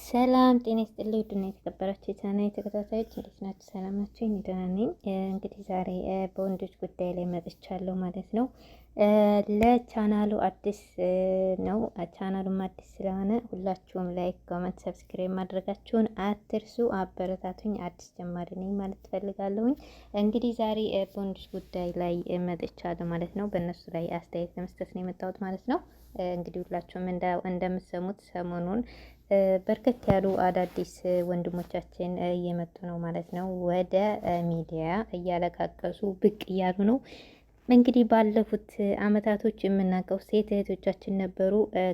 ሰላም ጤና ይስጥልኝ። ውድና የተከበራችሁ የቻናሌ ተከታታዮች እንዴት ናችሁ? ሰላም ናችሁ? እኔ ደህና ነኝ። እንግዲህ ዛሬ በወንዶች ጉዳይ ላይ መጥቻለሁ ማለት ነው። ለቻናሉ አዲስ ነው። ቻናሉም አዲስ ስለሆነ ሁላችሁም like፣ comment፣ subscribe ማድረጋችሁን አትርሱ። አበረታቱኝ። አዲስ ጀማሪ ነኝ ማለት ትፈልጋለሁኝ። እንግዲህ ዛሬ በወንዶች ጉዳይ ላይ መጥቻለሁ ማለት ነው። በእነሱ ላይ አስተያየት ለመስጠት ነው የመጣሁት ማለት ነው። እንግዲህ ሁላችሁም እንደምትሰሙት ሰሞኑን በርከት ያሉ አዳዲስ ወንድሞቻችን እየመጡ ነው ማለት ነው። ወደ ሚዲያ እያለቃቀሱ ብቅ እያሉ ነው። እንግዲህ ባለፉት አመታቶች የምናውቀው ሴት እህቶቻችን ነበሩ።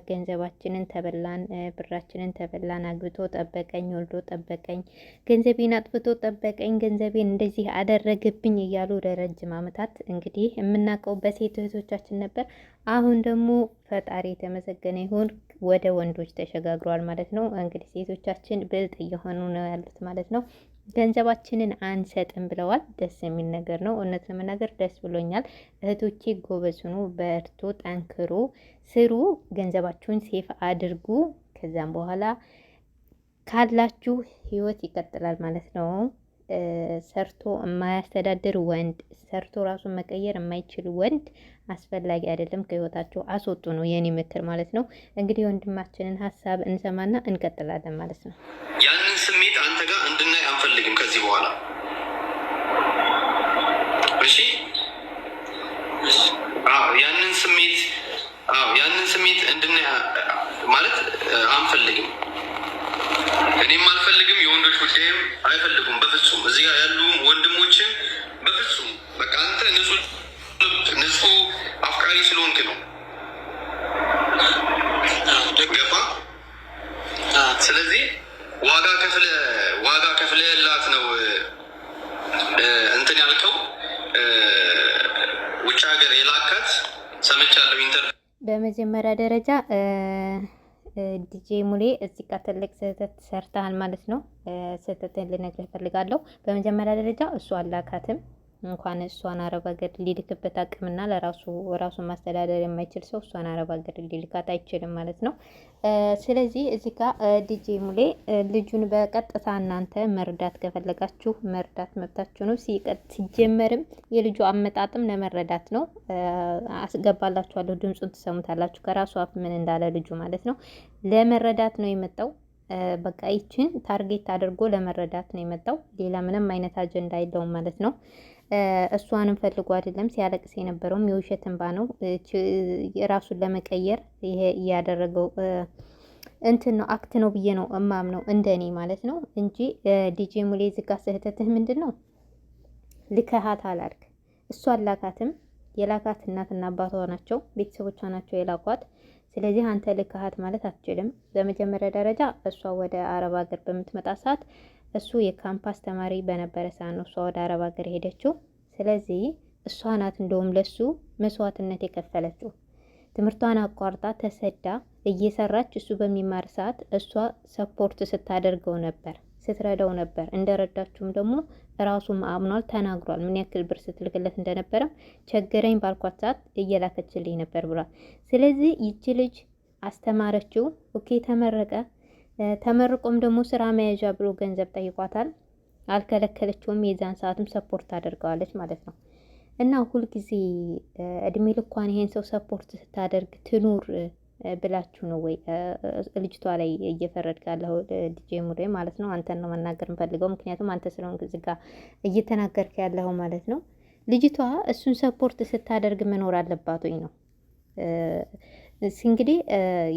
ገንዘባችንን ተበላን፣ ብራችንን ተበላን፣ አግብቶ ጠበቀኝ፣ ወልዶ ጠበቀኝ፣ ገንዘቤን አጥፍቶ ጠበቀኝ፣ ገንዘቤን እንደዚህ አደረገብኝ እያሉ ለረጅም አመታት እንግዲህ የምናውቀው በሴት እህቶቻችን ነበር። አሁን ደግሞ ፈጣሪ የተመሰገነ ይሁን ወደ ወንዶች ተሸጋግሯል ማለት ነው። እንግዲህ ሴቶቻችን ብልጥ እየሆኑ ነው ያሉት ማለት ነው። ገንዘባችንን አንሰጥም ብለዋል። ደስ የሚል ነገር ነው። እውነት ለመናገር ደስ ብሎኛል። እህቶቼ ጎበዝ ሁኑ፣ በርቱ፣ ጠንክሩ፣ ስሩ፣ ገንዘባችሁን save አድርጉ። ከዛም በኋላ ካላችሁ ህይወት ይቀጥላል ማለት ነው። ሰርቶ የማያስተዳድር ወንድ፣ ሰርቶ ራሱን መቀየር የማይችል ወንድ አስፈላጊ አይደለም። ከህይወታችሁ አስወጡ ነው የኔ ምክር ማለት ነው። እንግዲህ ወንድማችንን ሀሳብ እንሰማና እንቀጥላለን ማለት ነው። ያንን ስሜት አንተ ጋር እንድናይ አንፈልግም ከዚህ በኋላ እሺ። ያንን ስሜት ያንን ስሜት እንድናይ ማለት አንፈልግም። እኔም አልፈልግም፣ የወንዶች ጉዳይም አይፈልጉም በፍጹም። እዚህ ጋር ያሉ ወንድሞችም በፍጹም በቃ አንተ ንጹህ አፍቃሪ ስለሆንክ ነው። ገባ? ስለዚህ ዋጋ ከፍለ ዋጋ ከፍለህላት ነው እንትን ያልከው ውጭ ሀገር የላካት ሰምቻለሁ። ኢንተር በመጀመሪያ ደረጃ ዲጄ ሙሌ እዚህ ጋር ትልቅ ስህተት ሰርተሃል ማለት ነው። ስህተትን ልነግርህ እፈልጋለሁ። በመጀመሪያ ደረጃ እሱ አላካትም። እንኳን እሷን አረብ ሀገር ሊልክበት አቅምና ለራሱ ራሱን ማስተዳደር የማይችል ሰው እሷን አረብ ሀገር ሊልካት አይችልም ማለት ነው። ስለዚህ እዚህ ጋር ዲጄ ሙሌ ልጁን በቀጥታ እናንተ መርዳት ከፈለጋችሁ መርዳት መብታችሁ ነው። ሲጀመርም የልጁ አመጣጥም ለመረዳት ነው። አስገባላችኋለሁ፣ ድምፁን ትሰሙታላችሁ ከራሱ አፍ ምን እንዳለ ልጁ ማለት ነው። ለመረዳት ነው የመጣው። በቃ ይችን target አድርጎ ለመረዳት ነው የመጣው። ሌላ ምንም አይነት አጀንዳ የለውም ማለት ነው። እሷንም ፈልጎ አይደለም ሲያለቅስ የነበረውም የውሸት እንባ ነው። ራሱን ለመቀየር ይሄ እያደረገው እንትን ነው act ነው ብዬ ነው እማምነው እንደኔ ማለት ነው እንጂ ዲጄ ሙሌ ዝጋ፣ ስህተትህ ምንድን ነው? ልከሃት አላልክ። እሷ አላካትም። የላካት እናትና አባቷ ናቸው፣ ቤተሰቦቿ ናቸው የላኳት። ስለዚህ አንተ ልከሃት ማለት አትችልም። በመጀመሪያ ደረጃ እሷ ወደ አረብ ሀገር በምትመጣ ሰዓት እሱ የካምፓስ ተማሪ በነበረ ሰዓት ነው እሷ ወደ አረብ ሀገር ሄደችው። ስለዚህ እሷ ናት እንደውም ለሱ መስዋዕትነት የከፈለችው። ትምህርቷን አቋርጣ ተሰዳ እየሰራች እሱ በሚማር ሰዓት እሷ support ስታደርገው ነበር፣ ስትረዳው ነበር። እንደረዳችውም ደግሞ ራሱም አምኗል፣ ተናግሯል። ምን ያክል ብር ስትልክለት እንደነበረም ቸገረኝ ባልኳት ሰዓት እየላከችልኝ ነበር ብሏል። ስለዚህ ይቺ ልጅ አስተማረችው። okay ተመረቀ። ተመርቆም ደግሞ ስራ መያዣ ብሎ ገንዘብ ጠይቋታል። አልከለከለችውም። የዛን ሰዓትም support አድርገዋለች ማለት ነው። እና ሁልጊዜ እድሜ ልኳን ይሄን ሰው support ስታደርግ ትኑር ብላችሁ ነው ወይ ልጅቷ ላይ እየፈረድክ ያለው ዲጄ ሙሬ ማለት ነው? አንተን ነው መናገር የምፈልገው፣ ምክንያቱም አንተ ስለሆንክ እዚህ ጋ እየተናገርክ ያለው ማለት ነው። ልጅቷ እሱን support ስታደርግ መኖር አለባት ወይ ነው እንግዲህ።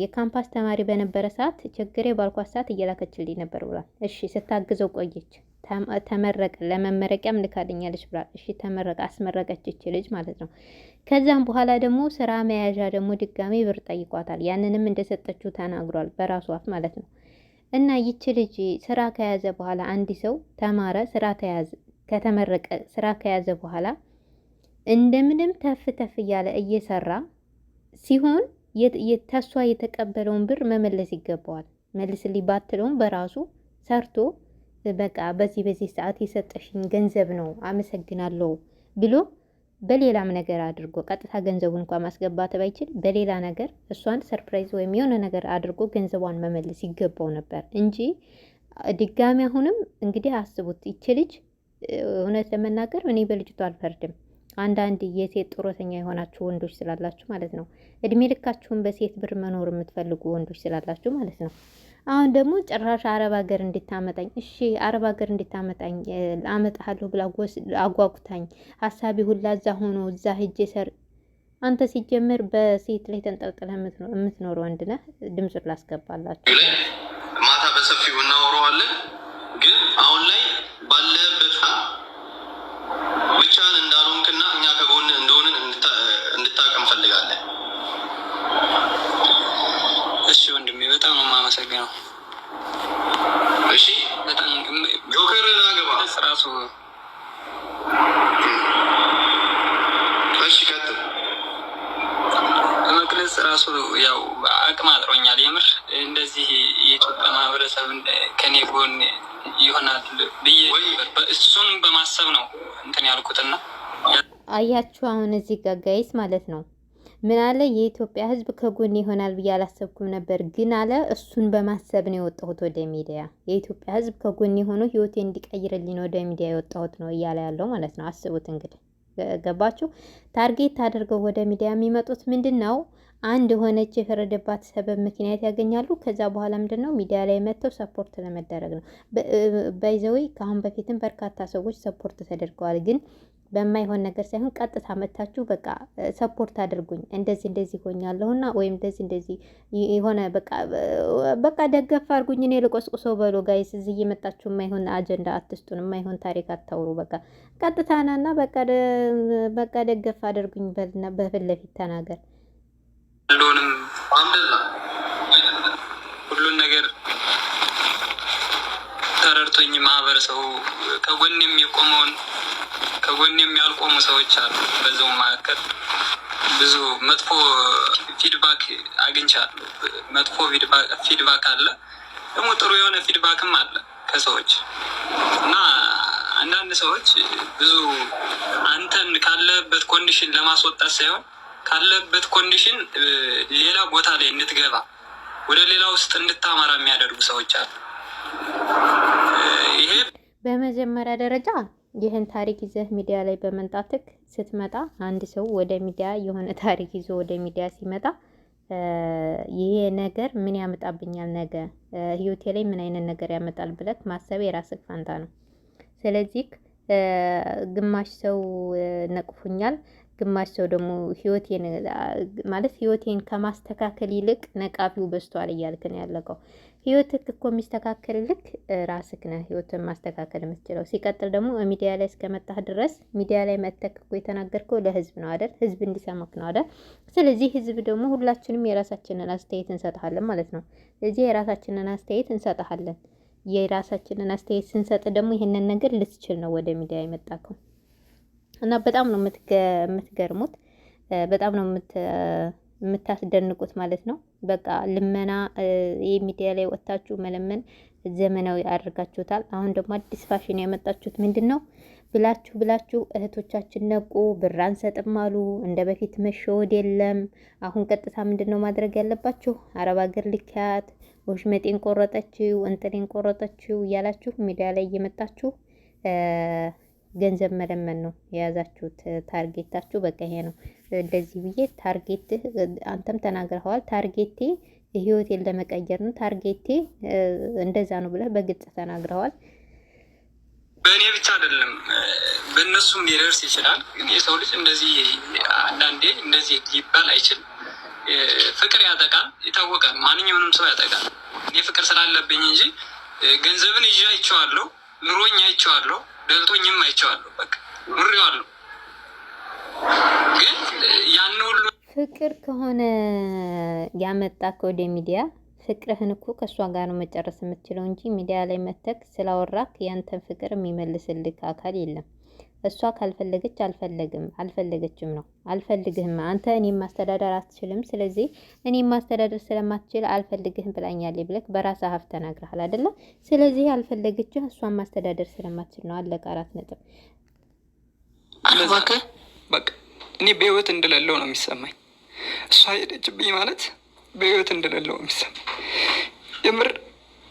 የካምፓስ ተማሪ በነበረ ሰዓት ችግሬ ባልኳት ሰዓት እየላከችልኝ ነበር ብሏል። እሺ ስታግዘው ቆየች። ተመረቀ። ለመመረቂያም ልካልኛለች ብሏል። እሺ ተመረቀ፣ አስመረቀች ይች ልጅ ማለት ነው። ከዛም በኋላ ደግሞ ስራ መያዣ ደግሞ ድጋሜ ብር ጠይቋታል። ያንንም እንደሰጠችው ተናግሯል፣ በራሱ አፍ ማለት ነው። እና ይች ልጅ ስራ ከያዘ በኋላ አንድ ሰው ተማረ፣ ስራ ተያዘ፣ ከተመረቀ ስራ ከያዘ በኋላ እንደምንም ተፍ ተፍ እያለ እየሰራ ሲሆን ተሷ የተቀበለውን ብር መመለስ ይገባዋል። መልስልኝ ባትለውም በራሱ ሰርቶ በቃ በዚህ በዚህ ሰዓት የሰጠሽኝ ገንዘብ ነው አመሰግናለሁ ብሎ በሌላም ነገር አድርጎ ቀጥታ ገንዘቡን እንኳ ማስገባት ባይችል በሌላ ነገር እሷን surprise ወይም የሆነ ነገር አድርጎ ገንዘቧን መመለስ ይገባው ነበር እንጂ ድጋሚ አሁንም እንግዲህ አስቡት፣ ይቺ ልጅ እውነት ለመናገር እኔ በልጅቷ አልፈርድም። አንዳንድ የሴት ጡረተኛ የሆናችሁ ወንዶች ስላላችሁ ማለት ነው። እድሜ ልካችሁን በሴት ብር መኖር የምትፈልጉ ወንዶች ስላላችሁ ማለት ነው። አሁን ደግሞ ጭራሽ አረብ ሀገር እንድታመጣኝ፣ እሺ አረብ ሀገር እንድታመጣኝ አመጣለሁ ብላ አጓጉታኝ ሀሳቢ ሁላ እዛ ሆኖ እዛ ሂጄ ሰር አንተ ሲጀምር በሴት ላይ ተንጠልጥለህ የምትኖር ወንድ ነህ። ድምፁን ላስገባላችሁ። ማታ በሰፊው እናወራዋለን። ግን አሁን ላይ ባለበት ብቻህን እንዳልሆንክና እኛ ከጎን እንደሆንን እንድታውቅ እንፈልጋለን። እሺ ወንድሜ፣ በጣም ነው የማመሰግነው። እሺ በጣም ጆከር አግባ። ራሱ እሺ ቀጥል። ለመግለጽ ራሱ ያው አቅም አጥሮኛል። የምር እንደዚህ የኢትዮጵያ ማህበረሰብ ከኔ ጎን ይሆናል ብዬ እሱን በማሰብ ነው እንትን ያልኩትና አያችሁ አሁን እዚህ ጋር guys ማለት ነው ምን አለ፣ የኢትዮጵያ ሕዝብ ከጎን ይሆናል ብዬ አላሰብኩም ነበር፣ ግን አለ እሱን በማሰብ ነው የወጣሁት ወደ ሚዲያ። የኢትዮጵያ ሕዝብ ከጎን የሆኖ ህይወቴ እንዲቀይርልኝ ወደ ሚዲያ የወጣሁት ነው እያለ ያለው ማለት ነው። አስቡት እንግዲህ ገባችሁ? Target አድርገው ወደ ሚዲያ የሚመጡት ምንድን ነው? አንድ የሆነች የፈረደባት ሰበብ ምክንያት ያገኛሉ። ከዛ በኋላ ምንድን ነው ሚዲያ ላይ መጥተው support ለመደረግ ነው። By the way ከአሁን በፊትም በርካታ ሰዎች support ተደርገዋል። ግን በማይሆን ነገር ሳይሆን ቀጥታ መታችሁ በቃ support አድርጉኝ፣ እንደዚህ እንደዚህ ሆኛለሁና ወይም እንደዚህ እንደዚህ የሆነ በቃ ደገፍ አድርጉኝ፣ እኔ ልቆስቁሶ በሎ guys። እዚህ እየመጣችሁ የማይሆን አጀንዳ አትስጡን፣ የማይሆን ታሪክ አታውሩ። በቃ ቀጥታ ናና በቃ ደገፍ አድርጉኝ በልና በፊት ለፊት ተናገር። ሁሉንም አምደላ ሁሉን ነገር ተረድቶኝ ማህበረሰቡ ከጎን የሚቆመውን ከጎን የሚያልቆሙ ሰዎች አሉ። በዛው መካከል ብዙ መጥፎ feedback አግኝቻለሁ። መጥፎ feedback አለ፣ ደግሞ ጥሩ የሆነ feedback ም አለ ከሰዎች እና አንዳንድ ሰዎች ብዙ አንተን ካለበት condition ለማስወጣት ሳይሆን ካለበት condition ሌላ ቦታ ላይ እንድትገባ ወደ ሌላ ውስጥ እንድታመራ የሚያደርጉ ሰዎች አሉ። ይሄ በመጀመሪያ ደረጃ ይህን ታሪክ ይዘህ ሚዲያ ላይ በመምጣትክ ስትመጣ አንድ ሰው ወደ ሚዲያ የሆነ ታሪክ ይዞ ወደ ሚዲያ ሲመጣ ይሄ ነገር ምን ያመጣብኛል፣ ነገ ህይወቴ ላይ ምን አይነት ነገር ያመጣል ብለህ ማሰብ የራስህ ፋንታ ነው። ስለዚህ ግማሽ ሰው ነቅፎኛል፣ ግማሽ ሰው ደግሞ ህይወቴን ማለት ህይወቴን ከማስተካከል ይልቅ ነቃፊው በዝቷል እያልክ ነው ያለቀው። ህይወትህ እኮ የሚስተካከል ልክ ራስክ ነህ ህይወትን ማስተካከል የምትችለው። ሲቀጥል ደግሞ ሚዲያ ላይ እስከመጣህ ድረስ ሚዲያ ላይ መተክ እኮ የተናገርከው ለህዝብ ነው አይደል? ህዝብ እንዲሰማክ ነው አይደል? ስለዚህ ህዝብ ደግሞ ሁላችንም የራሳችንን አስተያየት እንሰጥሃለን ማለት ነው። ስለዚህ የራሳችንን አስተያየት እንሰጥሃለን። የራሳችንን አስተያየት ስንሰጥ ደግሞ ይህንን ነገር ልትችል ነው ወደ ሚዲያ የመጣከው እና በጣም ነው የምትገርሙት፣ በጣም ነው የምታስደንቁት ማለት ነው። በቃ ልመና የሚዲያ ላይ ወጥታችሁ መለመን ዘመናዊ አድርጋችሁታል። አሁን ደግሞ አዲስ ፋሽን ያመጣችሁት ምንድን ነው ብላችሁ ብላችሁ እህቶቻችን ነቁ። ብር አንሰጥም አሉ። እንደ በፊት መሸወድ የለም። አሁን ቀጥታ ምንድን ነው ማድረግ ያለባችሁ? አረብ ሀገር ልኪያት፣ ወሽመጤን ቆረጠችው፣ እንጥሌን ቆረጠችው እያላችሁ ሚዲያ ላይ እየመጣችሁ ገንዘብ መለመን ነው የያዛችሁት። Target ኣችሁ በቃ ይሄ ነው። እንደዚህ ብዬ target አንተም ተናግረኸዋል። Target ኤ ህይወቴን ለመቀየር ነው፣ target ኤ እንደዛ ነው ብለህ በግልጽ ተናግረዋል። በእኔ ብቻ አይደለም በእነሱም ሊደርስ ይችላል። ግን የሰው ልጅ እንደዚህ አንዳንዴ እንደዚህ ሊባል አይችልም። ፍቅር ያጠቃል፣ የታወቀ ማንኛውንም ሰው ያጠቃል። እኔ ፍቅር ስላለብኝ እንጂ ገንዘብን ይዤ አይቼዋለሁ፣ ኑሮኝ አይቼዋለሁ፣ ደልቶኝም አይቼዋለሁ። በቃ ኑሬዋለሁ። ግን ያን ሁሉ ፍቅር ከሆነ ያመጣ ወደ ሚዲያ ፍቅርህን እኮ ከእሷ ጋር ነው መጨረስ የምትችለው እንጂ ሚዲያ ላይ መተክ ስላወራክ ያንተን ፍቅር የሚመልስልክ አካል የለም። እሷ ካልፈለገች አልፈለግም አልፈለገችም ነው፣ አልፈልግህም፣ አንተ እኔም ማስተዳደር አትችልም፣ ስለዚህ እኔም ማስተዳደር ስለማትችል አልፈልግህም ብላኛለች ብለክ በራስህ አፍ ተናግረሃል አይደለ? ስለዚህ አልፈለገችህ እሷን ማስተዳደር ስለማትችል ነው። አለቀ። 4 ነጥብ። በቃ እኔ በህይወት እንደሌለው ነው የሚሰማኝ። እሷ ሄደችብኝ ማለት በህይወት እንደሌለው ነው የሚሰማኝ የምር።